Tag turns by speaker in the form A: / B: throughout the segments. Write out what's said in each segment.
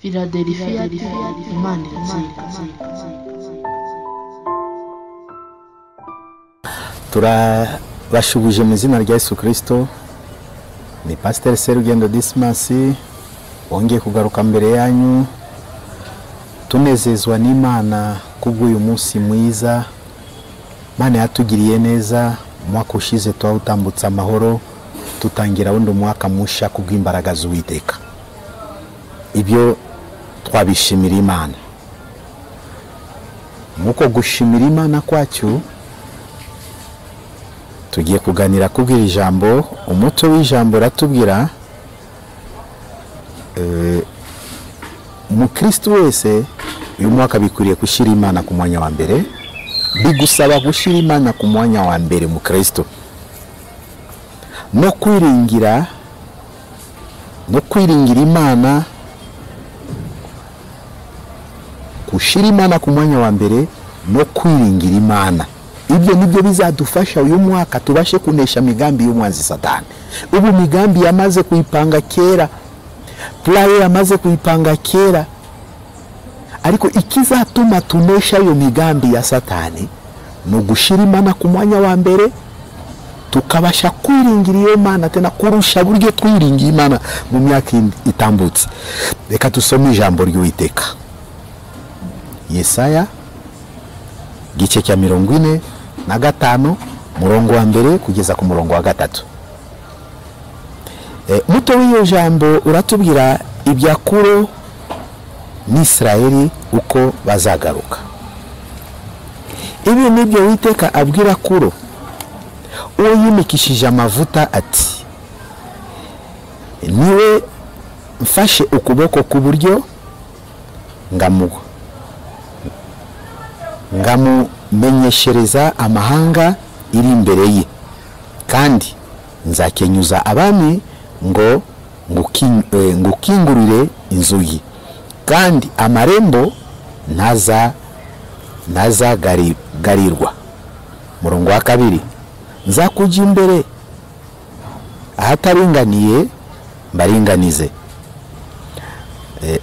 A: Philadelphia Imana iratsinda.
B: Turabashubuje mu izina rya Yesu Kristo. Ni Pastor Serugendo Dismas wongeye kugaruka mbere yanyu, tunezezwa n'Imana kubw'uyu munsi mwiza. Imana yatugiriye neza, umwaka ushize twawutambutse amahoro, tutangira wundi mwaka musha kubw'imbaraga z'Uwiteka. Ibyo twabishimira Imana. Muko gushimira Imana kwacyo, tugiye kuganira kubwira ijambo. Umutwe w'ijambo ratubwira umukristo wese uyu mwaka bikwiriye gushyira Imana ku mwanya wa mbere. Bigusaba gushyira Imana ku mwanya wa mbere mukristo, no kwiringira Imana, gushyira Imana ku mwanya wa mbere no kwiringira Imana. Ibyo nibyo bizadufasha uyu mwaka tubashe kunesha migambi y'umwanzi Satani. Ubu migambi yamaze kuipanga kera, playe yamaze kuipanga kera, ariko ikizatuma tunesha iyo migambi ya Satani no gushira Imana ku mwanya wa mbere, tukabasha kwiringira iyo Imana tena kurusha buryo twiringiye Imana mu myaka itambutse. Reka tusome ijambo ry'Uwiteka. Yesaya gice cya 45 murongo wa mbere kugeza ku murongo wa 3. Muto w'iyo jambo uratubwira ibya Kuro n'Isirayeli uko bazagaruka. Ibi nibyo Uwiteka abwira Kuro uwo yimikishije amavuta ati: niwe mfashe ukuboko k'uburyo ngamumenyeshereza amahanga iri imbere ye, kandi nzakenyuza abami ngo ngukingurire inzugi, kandi amarembo ntazagarirwa. Murongo wa 2, nzakujya imbere ahataringaniye mbaringanize,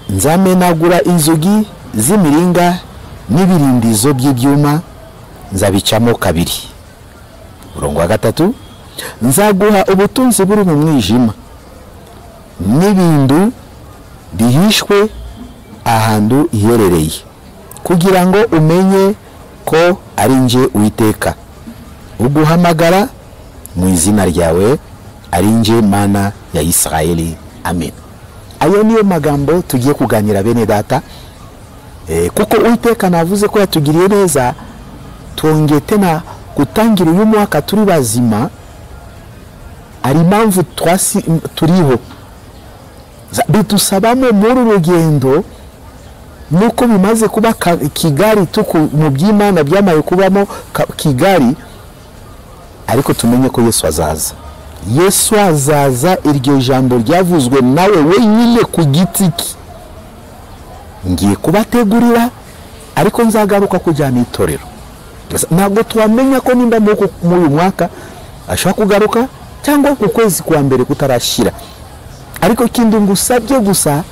B: nzamenagura inzugi z'imiringa n'ibirindizo by'ibyuma nzabicamo kabiri. Murongo wa 3, nzaguha ubutunzi buri mu mwijima n'ibindu bihishwe ahantu iherereye, kugira ngo umenye ko ari nje Uwiteka uguhamagara mu izina ryawe, ari nje Mana ya Isirayeli. Amen. Ayo niyo magambo tugiye kuganira bene data. Kuko Uwiteka navuze ko yatugiriye neza, twongeye tena gutangira uyu mwaka turi bazima. Ari impamvu turiho, bitusabamo muri rugendo nuko bimaze kuba Kigali tuku mu by'Imana byamaye kubamo Kigali, ariko tumenye ko Yesu azaza. Yesu azaza, iryo jambo ryavuzwe nawe wenyine ku giti cye. Ngiye kubategurira, ariko nzagaruka kujyana itorero. Ntabwo twamenya ko nimba muri uyu mwaka ashobora kugaruka cyangwa ku kwezi kwa mbere kutarashira, ariko ikindi ngusabye gusa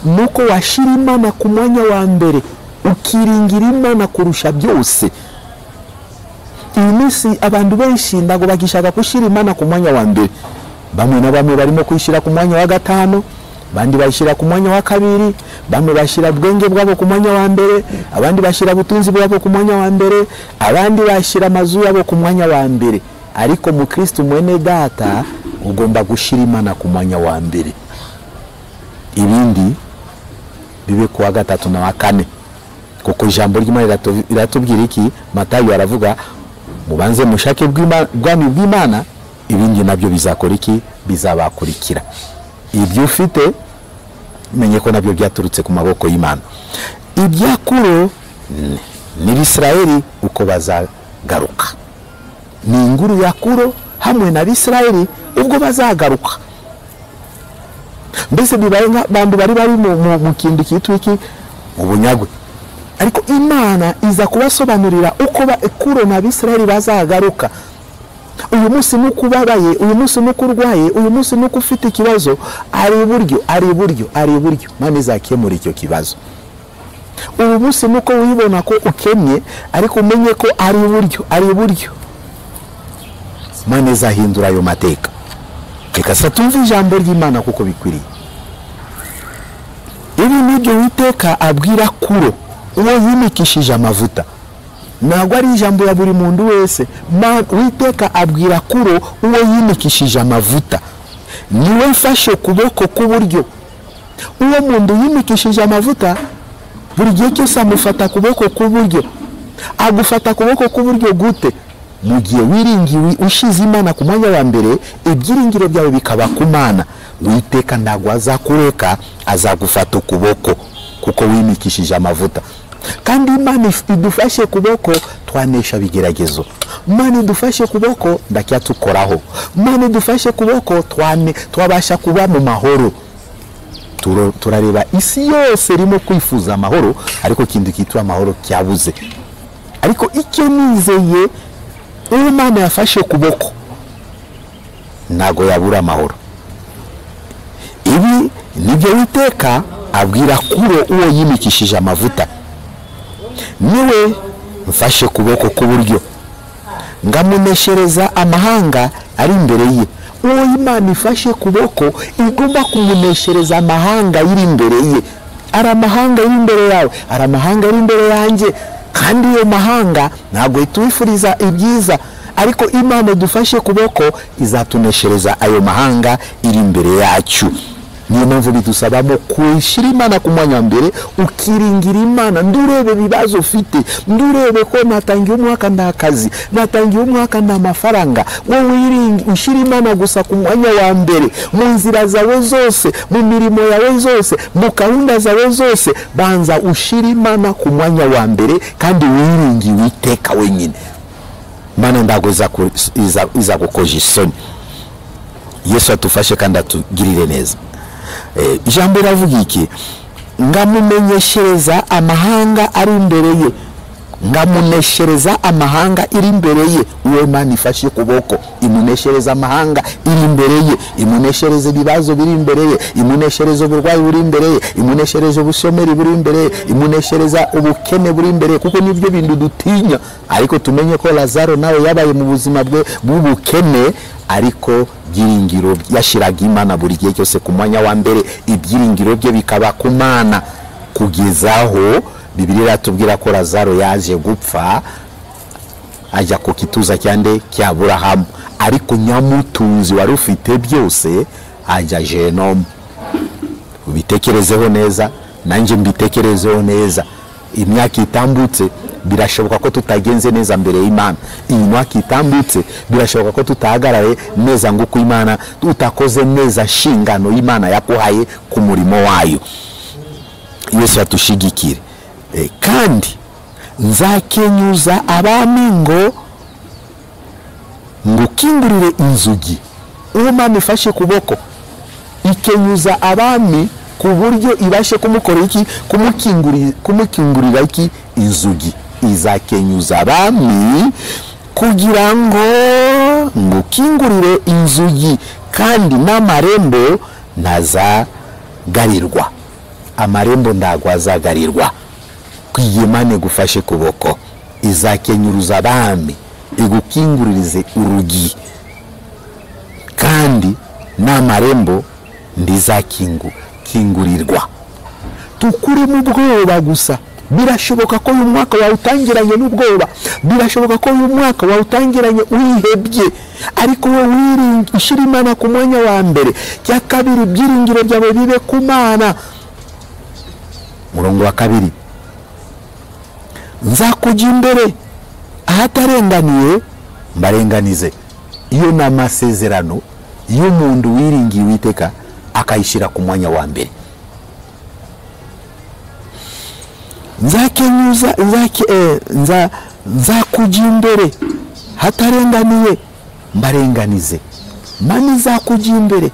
B: nuko washira Imana ku mwanya wa mbere, ukiringira Imana kurusha byose. Iyi minsi abantu benshi ntabwo bagishaka gushyira Imana ku mwanya wa mbere. Bamwe na bamwe barimo kwishyira ku mwanya wa 5, abandi bashyira ku mwanya wa 2, bamwe bashyira ubwenge bwabo ku mwanya wa mbere, abandi bashyira ubutunzi bwabo ku mwanya wa mbere, abandi bashyira amazu yabo ku mwanya wa mbere. Ariko mukristo mwene data ugomba gushyira Imana ku mwanya wa mbere, ibindi bibe kuwa 3 na wa 4. Kuko ijambo ry'Imana riratubwira iki? Matayo aravuga mubanze mushake bwami bw'Imana, ibindi nabyo bizakora iki? Bizabakurikira. Ibyo ufite menye ko nabyo byaturutse ku maboko y'Imana. Ibya Kuro n'Isirayeli uko bazagaruka, ni inkuru ya Kuro hamwe na Bisirayeli ubwo bazagaruka. Mbese bibaye nk'abantu bari bari mu kintu kitwa iki, ubunyagwe, ariko Imana iza kubasobanurira uko Kuro na Bisirayeli bazagaruka. Uyu munsi nuko ubabaye, uyu munsi nuko urwaye, uyu munsi nuko ufite ikibazo, ari iburyo, ari iburyo, ari iburyo, Imana izakemura icyo kibazo. Uyu munsi nuko wibona ko ukennye, ariko umenye ko ari iburyo, ari iburyo, Imana izahindura ayo mateka. Reka se tumve ijambo ry'Imana kuko bikwiriye. Ibi nibyo Uwiteka abwira Kuro uwo yimikishije amavuta. Ntabwo ari ijambo ya buri muntu wese. Uwiteka abwira Kuro uwo yimikishije amavuta, niwe mfashe kuboko k'uburyo. Uwo muntu yimikishije amavuta buri gihe cyose amufata kuboko k'uburyo. Agufata kuboko k'uburyo gute? Mu gihe wiringiwe, ushize Imana ku mwanya wa mbere, ibyiringiro byawe bikaba ku Mana, Uwiteka ntabwo azakureka, azagufata ukuboko kuko wimikishije amavuta. Kandi Imana idufashe kuboko twanesha bigeragezo. Imana idufashe kuboko ndacyatukoraho. Imana idufashe kuboko twabasha kuba mu mahoro. Turareba isi yose irimo kwifuza amahoro, ariko ikintu kitwa amahoro cyabuze. Ariko icyo nizeye, Imana yafashe kuboko ntago yabura amahoro. Ibi nibyo Uwiteka abwira Kuro uwo yimikishije amavuta, niwe mfashe kuboko k'uburyo, ngamuneshereza amahanga ari imbere ye. Uwo Imana ifashe kuboko igomba kumuneshereza amahanga ari imbere ye. Ari amahanga ari imbere yawe, ari amahanga ari imbere yanjye, kandi iyo mahanga ntabwo itwifuriza ibyiza, ariko Imana idufashe kuboko izatuneshereza ayo mahanga iri imbere yacu. Niyo mpamvu bidusabamo kwishyira Imana ku mwanya wa mbere, ukiringira Imana. Ndurebe ibibazo ufite, ndurebe ko natangiye umwaka nta kazi, natangiye umwaka nta mafaranga, wowe ushyira Imana gusa ku mwanya wa mbere mu nzira zawe zose, mu mirimo yawe zose, mu gahunda zawe zose, banza ushyira Imana ku mwanya wa mbere kandi wiringiye Uwiteka wenyine. Imana ntabwo izagukoza isoni. Yesu atufashe kandi atugirire neza. Ijambo riravuga iki? Ngamumenyeshereza amahanga ari imbere ye, ngamuneshereza amahanga iri imbere ye. Uwo Imana ifashe kuboko imuneshereza amahanga iri imbere ye, imuneshereza ibibazo biri imbere ye, imuneshereza uburwayi buri imbere ye, imuneshereza ubushomeri buri imbere ye, imuneshereza ubukene buri imbere ye, kuko nibyo bintu dutinya. Ariko tumenye ko Lazaro nawe yabaye mu buzima bwe bw'ubukene, ariko byiringiro yashiraga Imana buri gihe cyose ku mwanya wa mbere, ibyiringiro bye bikaba ku Mana, kugezaho Bibiliya iratubwira ko Lazaro yaje gupfa ajya ku kituza cyande cya Aburahamu, ariko nyamutunzi wari ufite byose ajya Genomu. Ubitekerezeho neza, nanjye mbitekerezeho neza. Imyaka itambutse birashoboka ko tutagenze neza mbere y'Imana. Iyi myaka itambutse birashoboka ko tutahagarare neza nguko Imana, tutakoze neza nshingano y'Imana yakuhaye ku murimo wayo. Yesu atushigikire. Kandi nzakenyuza abami ngo ngukingurire inzugi. Uwo Imana ifashe kuboko ikenyuza abami ku buryo ibashe kumukora iki? Kumukingurira iki? Inzugi. Izakenyuza abami kugira ngo ngukingurire inzugi, kandi n'amarembo ntazagarirwa. Amarembo ntabwo azagarirwa. Kwiyemane gufashe kuboko izakenyuruza abami igukinguririze urugi, kandi n'amarembo ndizakingurirwa. Tukuri mu bwoba gusa. Birashoboka ko uyu mwaka wawutangiranye n'ubwoba, birashoboka ko uyu mwaka wawutangiranye wihebye, ariko wowe wiringi ushyira Imana ku mwanya wa mbere. Cya kabiri, ibyiringiro byawe bibe ku Mana. Murongo wa kabiri, nzakujya imbere ahatarenganiye mbarenganize. Iyo ni amasezerano y'umuntu wiringiye Uwiteka akayishyira ku mwanya wa mbere. Nzakujya imbere hatarenganiye mbarenganize. Mani nzakujya imbere.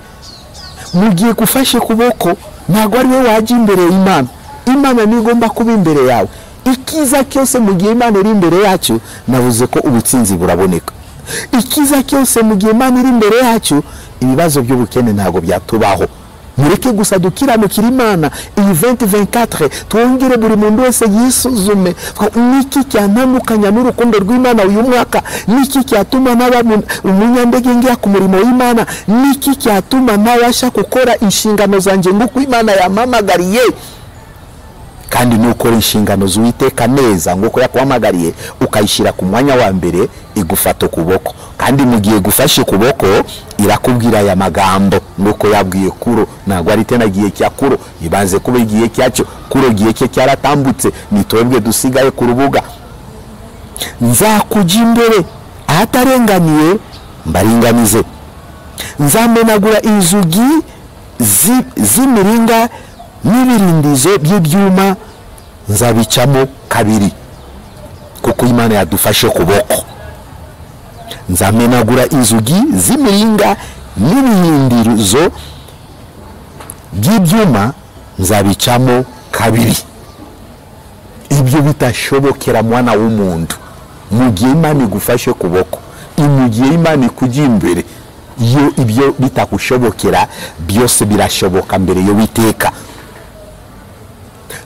B: Mu gihe gufashe kuboko ntabwo ari wowe wajya imbere y'Imana. Imana niyo igomba kuba imbere yawe. Ikiza cyose mu gihe Imana iri imbere yacu, navuze ko ubutsinzi buraboneka. Ikiza cyose mu gihe Imana iri imbere yacu, ibibazo by'ubukene ntabwo byatubaho. Mureke gusa dukiranukira Imana iyi 2024, twongere buri muntu wese yisuzume, niki cyantandukanya n'urukundo rw'Imana uyu mwaka? Niki cyatuma naba umunyandege ngiya ku murimo w'Imana? Niki cyatuma ntabasha gukora inshingano zanjye nk'uko Imana yampamagariye? Kandi nukora inshingano z'Uwiteka neza nk'uko yakuhamagariye, ukayishyira ku mwanya wa mbere, igufata ukuboko. Kandi mu gihe gufashe ukuboko, irakubwira aya magambo nk'uko yabwiye Kuro. Ntabwo ari tena igihe cya Kuro, ibanze kuba igihe cyacyo. Kuro igihe cye cyaratambutse, ni twebwe dusigaye ku rubuga. Nzakujya imbere ahatarenganiye mbaringanize, nzamenagura inzugi z'imiringa n'ibirindizo by'ibyuma nzabicamo kabiri, kuko Imana yadufashe kuboko. Nzamenagura inzugi z'imiringa n'ibihindirizo by'ibyuma nzabicamo kabiri. Ibyo bitashobokera mwana w'umuntu, mu gihe Imana igufashe kuboko, mu gihe Imana ikujya imbere, iyo ibyo bitakushobokera byose birashoboka mbere yo Witeka.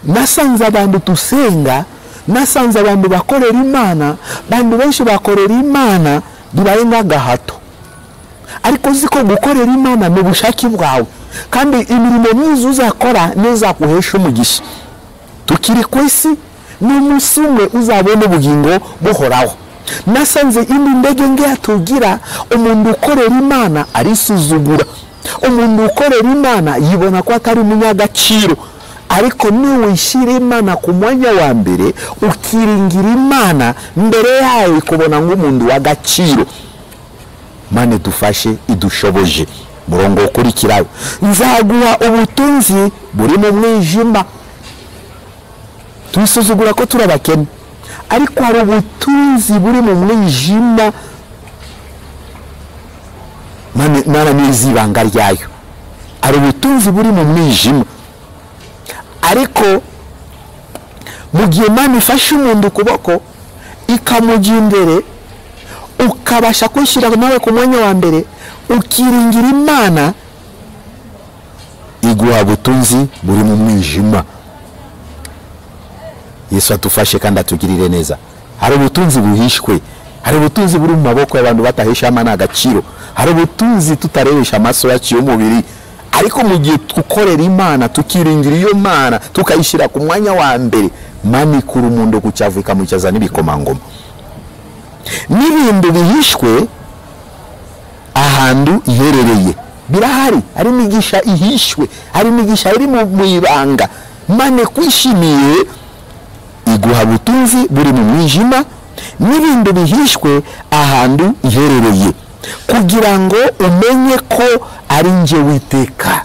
B: Nasanze abantu tusenga, nasanze abantu bakorera Imana, bantu benshi bakorera Imana bibaye nk'agahato. Ariko ziko gukorera Imana ni ubushake bwawe, kandi imirimo myiza uzakora nizakuhesha umugisha. Tukiri ku isi, n'umunsi umwe uzabona ubugingo buhoraho. Nasanze indi ndege ngeya tugira, umuntu ukorera Imana arisuzugura, umuntu ukorera Imana yibona ko atari umunyagaciro. Ariko niwishyira Imana ku mwanya wa mbere, ukiringira Imana mbere yayo, ikubona nk'umuntu w'agaciro. Mane dufashe idushoboje. Murongo ukurikiraho, nzaguha ubutunzi buri mu mwijima. Twisuzugura ko turi abakene, ariko hari ubutunzi buri mu mwijima. Mana nizi ibanga ryayo. Hari ubutunzi buri mu mwijima, ariko mu gihe Imana ifashe umuntu ukuboko ikamujya imbere, ukabasha kwishyira nawe ku mwanya wa mbere, ukiringira Imana, iguha ubutunzi buri mu mwijima. Yesu atufashe kandi atugirire neza. Hari ubutunzi buhishwe, hari ubutunzi buri mu maboko y'abantu batahesha Imana agaciro, hari ubutunzi tutarebesha amaso yacu y'umubiri. Ariko mu gihe tukorera Imana, tukiringira iyo Mana, tukayishyira ku mwanya wa mbere, Mana ikura umuntu ku cyavu ikamucaza n'ibikomangoma. N'ibintu bihishwe ahantu iherereye birahari. Hari imigisha ihishwe, hari imigisha iri mu ibanga. Mana kwishimiye iguha ubutunzi buri mu mwijima n'ibintu bihishwe ahantu iherereye, kugira ngo umenye ko ari nje Witeka.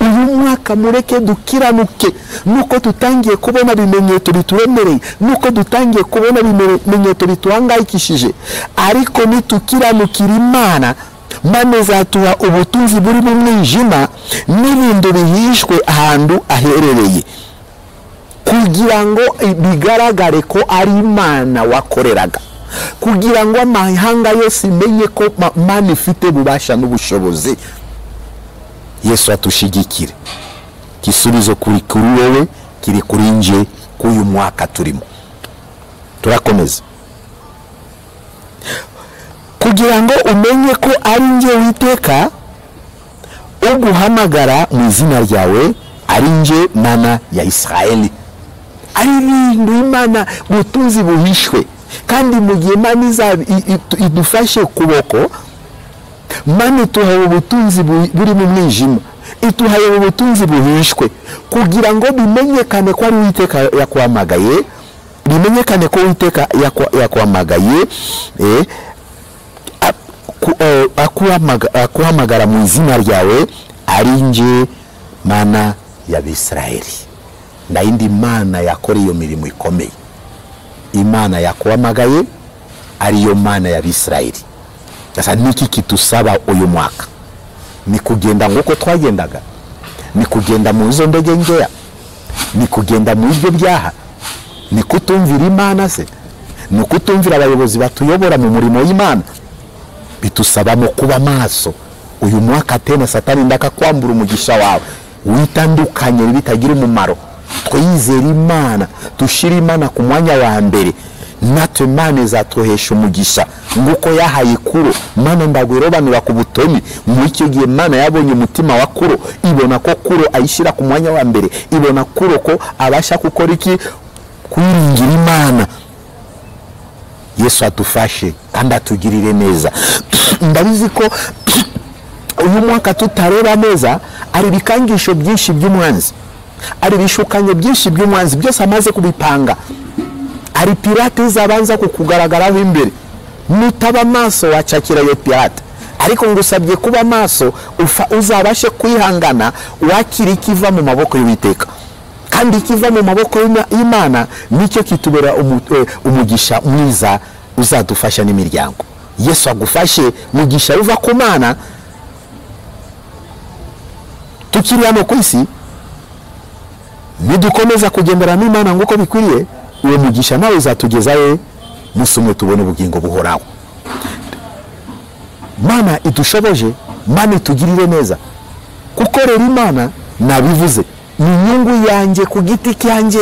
B: Uyu mwaka mureke dukiranuke, nuko tutangiye kubona bimenyetso bituremereye, nuko dutangiye kubona bimenyetso bituhangayikishije, ariko nitukiranukira Imana, Mana izatuha ubutunzi buri mu mwijima n'ibintu bihishwe ahantu aherereye, kugira ngo bigaragare ko ari Imana wakoreraga, kugira ngo amahanga yose imenye ko Mana ifite ububasha n'ubushobozi. Yesu atushigikire. Igisubizo kuri wowe kiri kuri nje k'uyu mwaka turimo. Turakomeza. Kugira ngo umenye ko ari nje Witeka uguhamagara mu izina ryawe, ari nje Mana ya Israeli. Ari ibintu Imana butunzi buhishwe, kandi mu gihe Imana idufashe kuboko, Mana ituhaye ubutunzi buri mu mwijima, ituhaye ubutunzi buhishwe, kugira ngo bimenyekane ko ari Uwiteka yakuhamagaye, bimenyekane ko Uwiteka yakuhamagaye, akuhamagara mu izina ryawe, ari nje Mana y'Abisirayeli. Ndayindi Mana yakora iyo mirimo ikomeye. Imana yakuhamagaye ariyo Mana y'Abisirayeli. Sasa niki kitusaba uyu mwaka? Ni kugenda nk'uko twagendaga, ni kugenda mu izo ndege nkeya, ni kugenda mu ibyo byaha, ni kutumvira Imana se, ni kutumvira abayobozi batuyobora mu murimo w'Imana. Bitusabamo kuba maso. Uyu mwaka tena Satani ndakakwambura umugisha wawe. Witandukanye bitagira umumaro. Twizere Imana, dushire Imana ku mwanya wa mbere. Natwe Imana izatuhesha umugisha nguko yahaye Kuro. Mana ndagwirobanura ku butoni. Muri icyo gihe Mana yabonye umutima wa Kuro, ibona ko Kuro ayishira ku mwanya wa mbere, ibona Kuro ko abasha gukora iki? Kwiringira Imana. Yesu atufashe kandi atugirire neza. Ndabizi ko uyu mwaka tutareba neza, ari ibikangisho byinshi by'umwanzi, ari ibishukanyo byinshi by'umwanzi, byose amaze kubipanga. Ari pirate zabanza kukugaragaraho imbere. Nutaba maso wacakira iyo pirate. Ariko ngusabye kuba maso, uzabashe kwihangana, wakira ikiva mu maboko y'Uwiteka. Kandi ikiva mu maboko y'Imana nicyo kitubera umugisha mwiza uzadufasha n'imiryango. Yesu agufashe mugisha uva ku Mana. Tukiri hano ku isi, nidukomeza kugendera n'Imana nguko bikwiriye, uwo mugisha nawe uzatugezayo musumwe tubone ubugingo buhoraho. Mana idushoboje, Mana itugirire neza. Kukorera Imana nabivuze, ni inyungu yanjye ku giti cyanjye,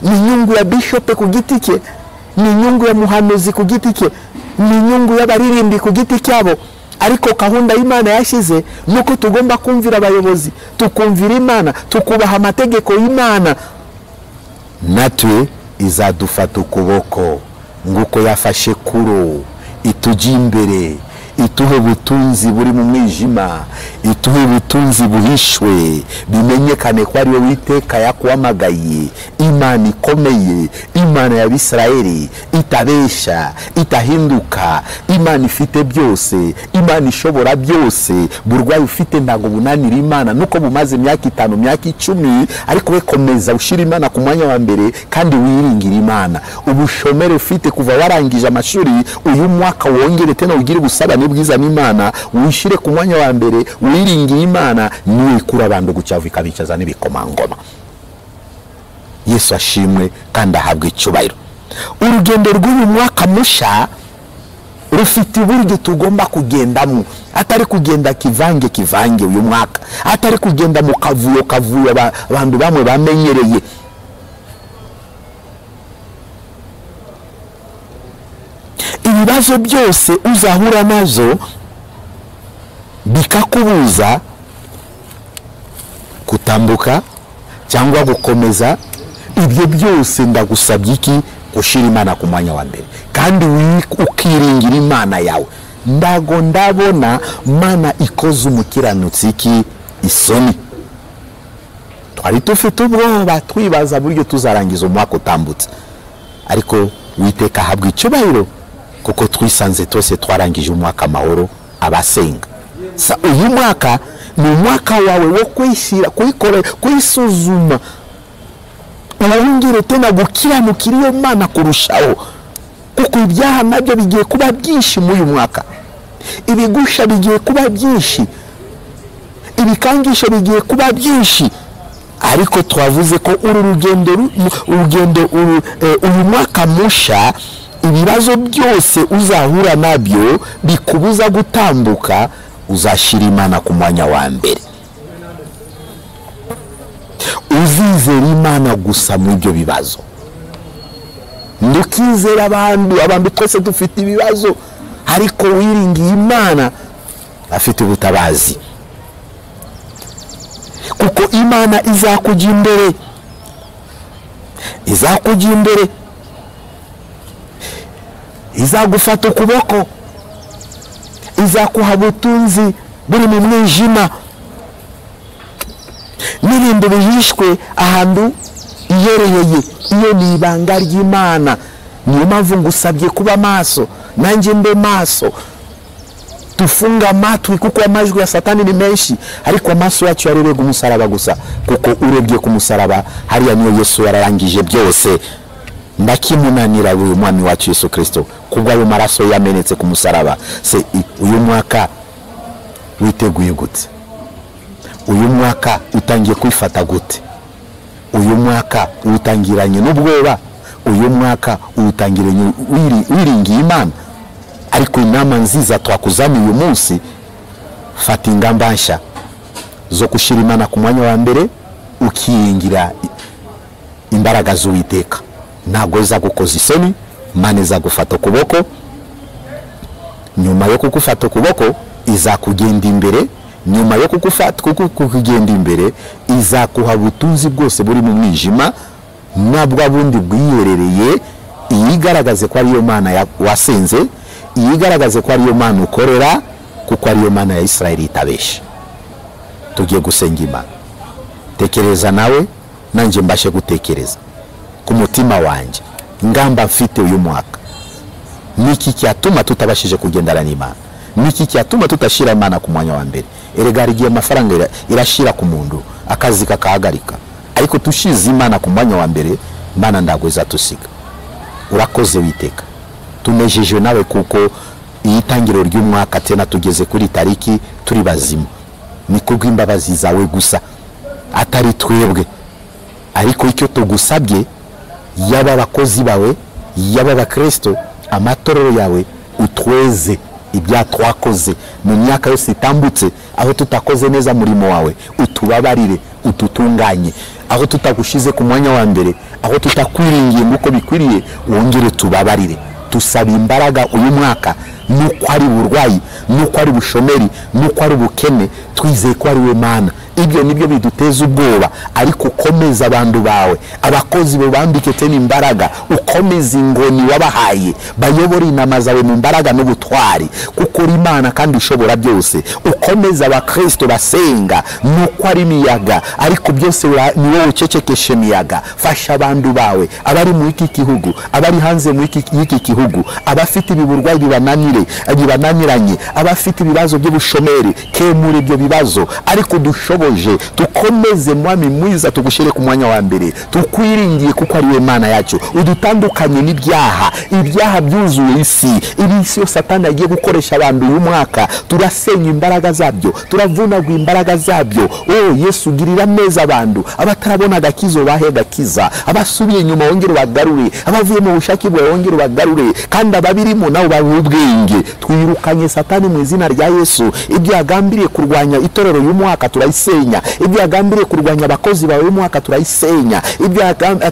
B: ni inyungu ya bishop ku giti cye, ni inyungu ya muhanuzi ku giti cye, ni inyungu y'abaririmbi ku giti cyabo. Ariko gahunda y'Imana yashize nuko tugomba kumvira abayobozi, tukumvira Imana, tukubaha amategeko y'Imana. Natwe izadufata ukuboko nguko yafashe Kuro, itujye imbere, ituhe ubutunzi buri mu mwijima, ituhe ubutunzi buhishwe, bimenyekane ko ari wowe Uwiteka yakuhamagaye. Imana ikomeye, Imana ya Bisirayeli, itabesha, itahinduka, Imana ifite byose, Imana ishobora byose. Burwayi ufite ntago bunanira Imana, nuko bumaze imyaka 5, imyaka 10, ariko we komeza ushira Imana ku mwanya wa mbere kandi wiringira Imana. Ubushomere ufite kuva warangije amashuri, uyu mwaka wongere tena ugire ubusabane bwiza n'Imana, wishire ku mwanya wa mbere, wiringiye Imana, niwe ikura abantu gucyavu ikabicaza n'ibikomangoma. Yesu ashimwe kandi ahabwe icyubahiro. Urugendo rw'uyu mwaka musha rufite uburyo tugomba kugendamo, atari kugenda kivange kivange uyu mwaka, atari kugenda mu kavuyo kavuyo abantu bamwe bamenyereye. Ibibazo byose uzahura nazo bikakubuza kutambuka cyangwa gukomeza, ibyo byose ndagusabye iki? Gushira Imana ku mwanya wa mbere kandi ukiringira Imana yawe. Ndago ndabona Mana ikoze umukiranutsi iki? Isoni. Twari tufite ubwoba twibaza buryo tuzarangiza umwaka utambutse, ariko Uwiteka ahabwa icyubahiro kuko twisanze twese twarangije umwaka amahoro abasenga. Uyu mwaka ni umwaka wawe wo kwishyira, kuyikora, kuyisuzuma, wongere tena gukiranukira iyo Mana kurushaho, kuko ibyaha nabyo bigiye kuba byinshi muri uyu mwaka, ibigusha bigiye kuba byinshi, ibikangisho bigiye kuba byinshi. Ariko twavuze ko uru rugendo uyu mwaka musha, ibibazo byose uzahura nabyo bikubuza gutambuka, uzashira Imana ku mwanya wa mbere. Uzizera Imana gusa mu ibyo bibazo. Ndukizera abantu twese dufite ibibazo, ariko wiringiye Imana afite ubutabazi, kuko Imana izakujya imbere, izakujya imbere, izagufata ukuboko, izakuha ubutunzi buri mu mwijima, n'ibintu bihishwe ahantu iherereye. Iyo ni ibanga ry'Imana. Niyo mpamvu ngusabye kuba maso, nanjye mbe maso. Tufunga amatwi kuko amajwi ya Satani ni menshi, ariko amaso yacu yarebye umusaraba gusa, kuko urebye ku musaraba hariya niyo Yesu yararangije byose. Ndakimunanira uyu mwami wacu Yesu Kristo kubwo ayo maraso yamenetse ku musaraba. Se uyu mwaka witeguye gute? Uyu mwaka utangiye kwifata gute? Uyu mwaka utangiranye n'ubwoba? Uyu mwaka utangiranye wiringiye Imana? Ariko inama nziza twakuzaniye uyu munsi, fata ingamba nshya zo gushyira Imana ku mwanya wa mbere, ukiringira imbaraga z'Uwiteka. Ntabwo izagukoza isoni, Imana izagufata ukuboko. Nyuma yo kugufata ukuboko izakugenda imbere, nyuma yo kugenda imbere izakuha ubutunzi bwose buri mu mwijima nabwo bundi bwiyerereye. Iyigaragaze ko ariyo Mana wasenze, iyigaragaze ko ariyo Mana ukorera, kuko ariyo Mana ya Israeli itabesha. Tugiye gusenga Imana. Tekereza nawe, nanjye mbashe gutekereza ku mutima wanjye ingamba mfite uyu mwaka. Niki cyatuma tutabashije kugendana n'Imana? Niki cyatuma tutashira Imana ku mwanya wa mbere? Erega igihe amafaranga irashira ku muntu, akazi kakahagarika, ariko tushize Imana ku mwanya wa mbere, Imana ndago izatusiga. Urakoze Witeka, tunejejwe nawe kuko itangiriro ry'umwaka tena tugeze kuri tariki turi bazima. Ni kubw'imbabazi zawe gusa, atari twebwe. Ariko icyo tugusabye, yaba abakozi bawe, yaba abakristo, amatorero yawe, utweze ibya twakoze mu myaka yose itambutse, aho tutakoze neza murimo wawe, utubabarire, ututunganye. Aho tutagushize ku mwanya wa mbere, aho tutakwiringiye nk'uko bikwiriye, wongere tubabarire. Tusaba imbaraga uyu mwaka, nuko ari uburwayi, nuko ari ubushomeri, nuko ari ubukene, twizeye ko ari we Mana. Ibyo nibyo biduteza ubwoba, ariko ukomeza abantu bawe, abakozi bambike tena imbaraga, ukomeza ingoni wabahaye, bayobora inama zawe mu mbaraga n'ubutwari, kuko uri Imana kandi ushobora byose. Ukomeza abakristo basenga, nuko ari imiyaga, ariko byose ni wowe ucecekesha imiyaga. Fasha abantu bawe, abari mu iki gihugu, abari hanze mu iki gihugu, abafite ibiburwayi bibananiranye, abafite ibibazo by'ubushomeri, kemura ibyo bibazo, ariko dushoboje tukomeze Mwami mwiza, tugushyire ku mwanya wa mbere, tukwiringiye kuko ari we Mana yacu. Udutandukanye n'ibyaha, ibyaha byuzuye isi, ibisi yose Satani agiye gukoresha abantu uyu mwaka, turasenya imbaraga zabyo, turavunagwa imbaraga zabyo. Oh Yesu, girira neza abantu abatarabona agakizo bahe gakiza, abasubiye inyuma wongere bagarure, abavuye mu bushake bwawe wongere bagarure, kandi ababirimo nabo bahe ubwenge. Twirukanye Satani mu izina rya Yesu. Ibyo yagambiriye kurwanya itorero uyu mwaka turayisenya, ibyo yagambiriye kurwanya abakozi bawe uyu mwaka turayisenya, ibyo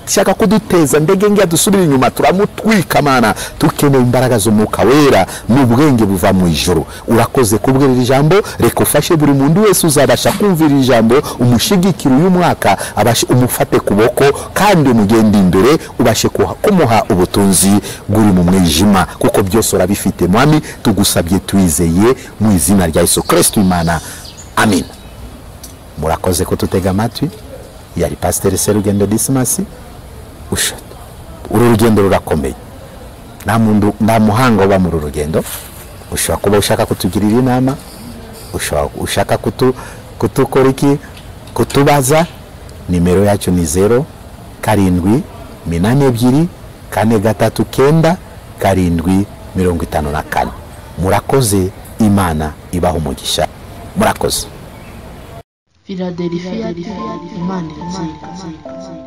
B: ashaka kuduteza ndege ngiya dusubira inyuma turamutwika. Mana, tukeneye imbaraga z'Umwuka Wera n'ubwenge buva mu ijuru. Urakoze kubwira ijambo, reka ufashe buri muntu wese uzabasha kumvira ijambo, umushigikire uyu mwaka, abashe umufate kuboko kandi umugende imbere, ubashe kumuha ubutunzi buri mu mwijima, kuko byose urabifite Mwami. Tugusabye twizeye mu izina rya Yesu Kristo Imana, amen. Murakoze kututega amatwi. Yari Pasiteri Serugendo Dismas. Uru rugendo rurakomeye, nta muhanga uba muri uru rugendo. Ushobora kuba ushaka kutugirira inama, ushaka kutukora iki, kutubaza. Nimero yacu ni 0 7 82 4 3 9 7 54. Murakoze, Imana ibaha umugisha. Murakoze.
A: Philadelphia, Imana irazirikana.